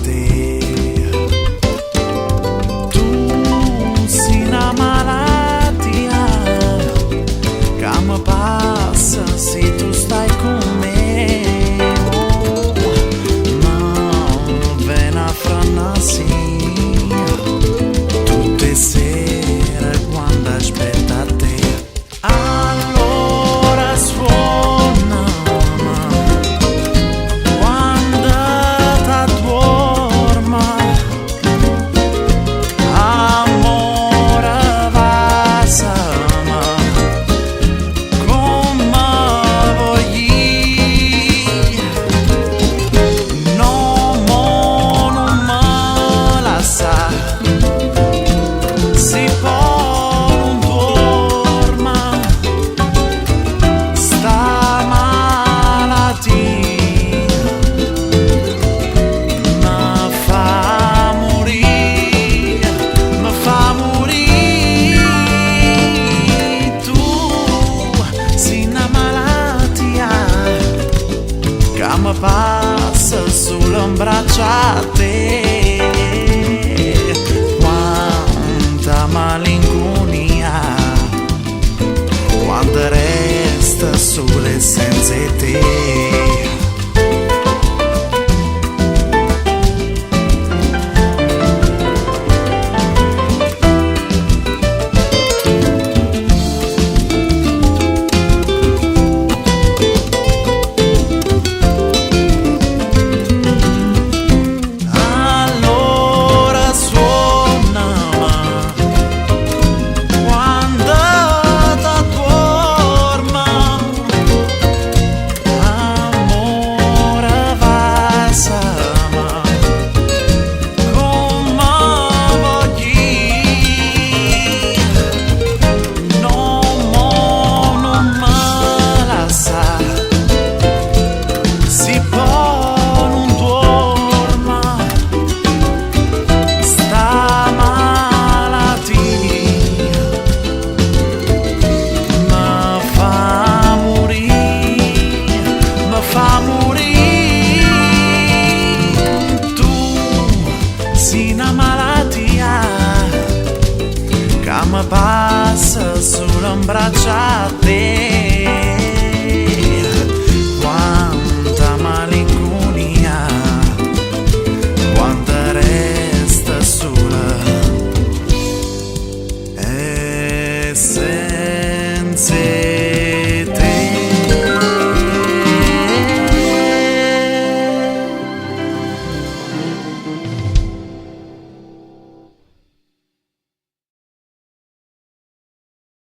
te. Tu sei una malattia che mi passa se tu stai con me. Oh, ma viene a frenesia tutte sere quando aspetta a te. Allora suona quando t'adduorme, amore, vasame comme vogl'i'. No, mo nun me lassà, si po' nun duorme, sta malatia me fa murì, me fa murì. Tu sei una malattia che mi passa solo in braccio a te. Quanta malinconia quando resta solo e senza te.